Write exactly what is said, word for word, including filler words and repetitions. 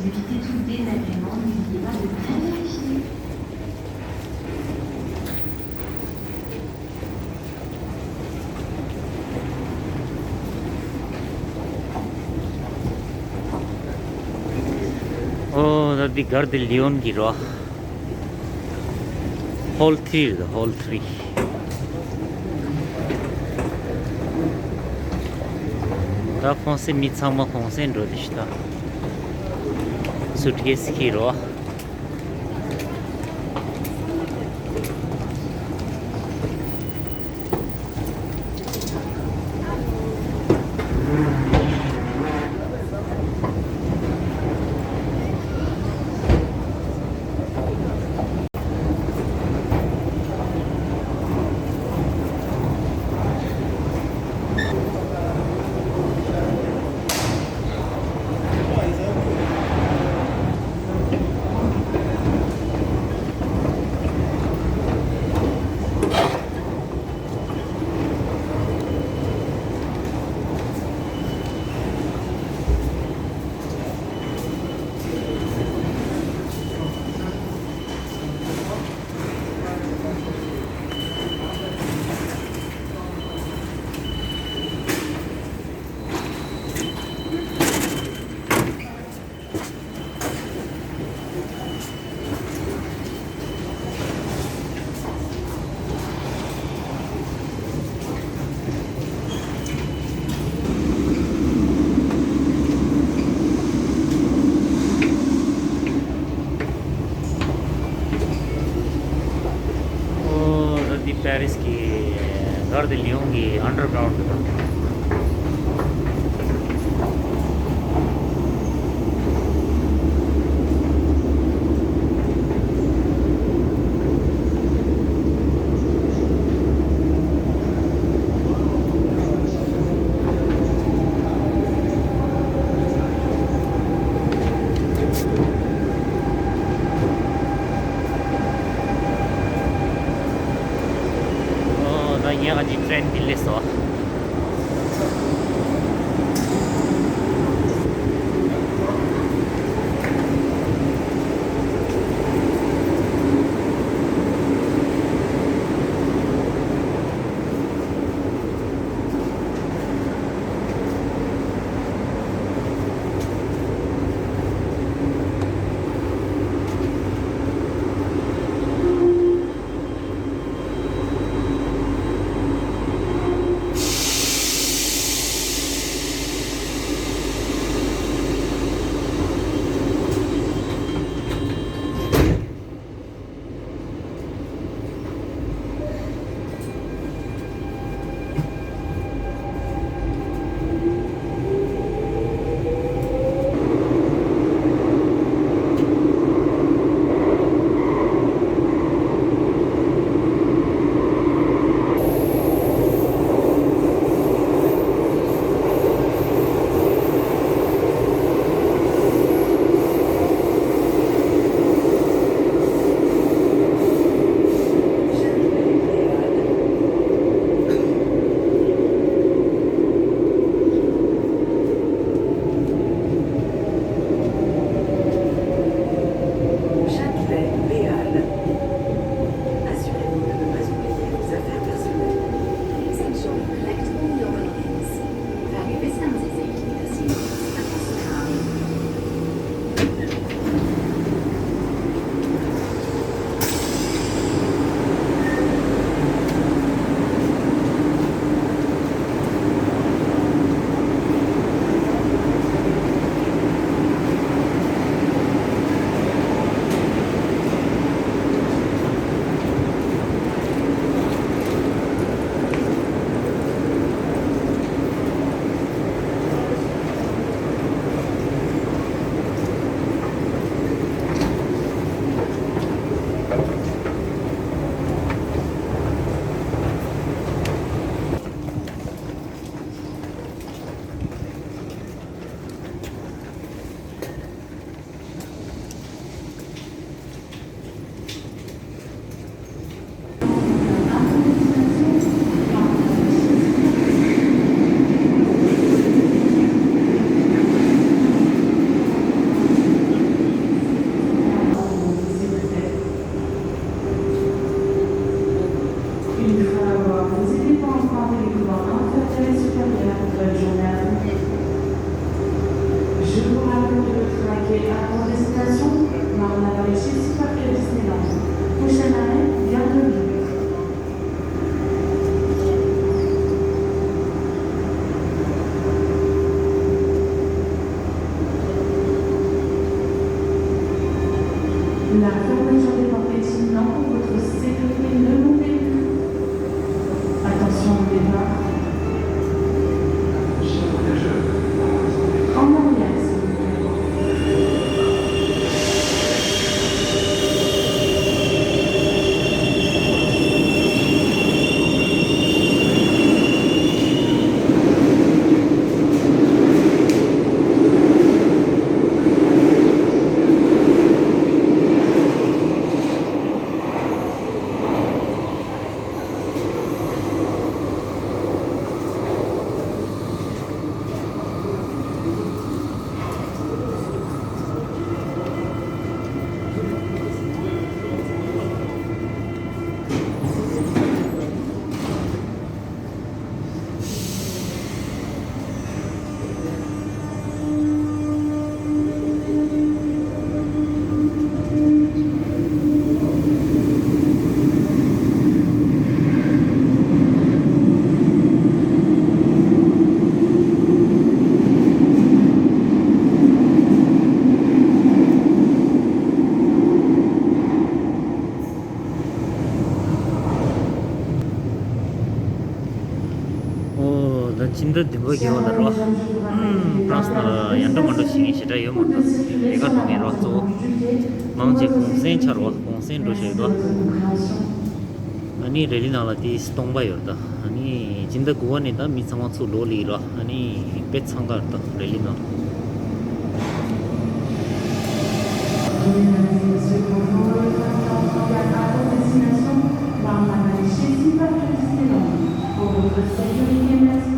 Évitez tout dénaturement, n'oubliez pas de privilégier. ཨོ། ད་འདི་གར་དེ་ལི་ཡོན་གྱི་རོ། ཧོལ་ཐི་རི་རེད། ཧོལ་ཐི་རི། ད་ཁོང་ཚོ་མི་ཚང་མ་གུང་སེང་འགྲོ་དེ་ཤི་ད། སུཊ་ཀེ་སི་ཁྱེར་རོ། ཨོ། ད་འདི་པེ་རིས་ཀྱི་གར་དེ་ལི་ཡོན་གྱི་ཨན་ཌར་གྷ་རའུན་ཌི་དང་། ཨོ། ད་ངས་ཨ་ཅི་ཊེན་འདི་ལས་སོ། La fermeture des portes est imminente. Pour votre sécurité, ne montez plus. Attention au départ. En arrière, s'il vous plaît. ཨོ། ད་སྤྱི་ཟླ་བདུན་པ་གི་འོག་ལ་རོ། ཧུམ། ཧྥ་རན་སི་ནང་ལ་ཡང་འགྲོ་མ་འགྲོ་བྱེད་མཁན་ཞེ་དྲག་ཡོད་མ་རེད། ལས་ཀ་འགྲོ་མཁན་རོ་གཙོ་བོ། མང་ཆེ་གུང་སེང་ཆགས་རོ། གུང་སེང་འགྲོ་བྱེད་དོ། ཨ་ནི་རེ་ལི་ནང་ལ་དེ་སྟོང་པ་ཡོད་རེད་ད། ཨ་ནི་སྤྱི་ཟླ་དགུ་པ་ནས་ད་མི་ཚང་མ་ཚུར་ལོག་སླེབས་རོ། ཨ་ནི་དཔེ་འཚང་ཁ་རེད་ད་རེ་ལི་ནང་། Mesdames et messieurs, bonjour. Le train Transavia à votre destination, Marmara Shesi, parc Disneyland. Pour votre sécurité, merci.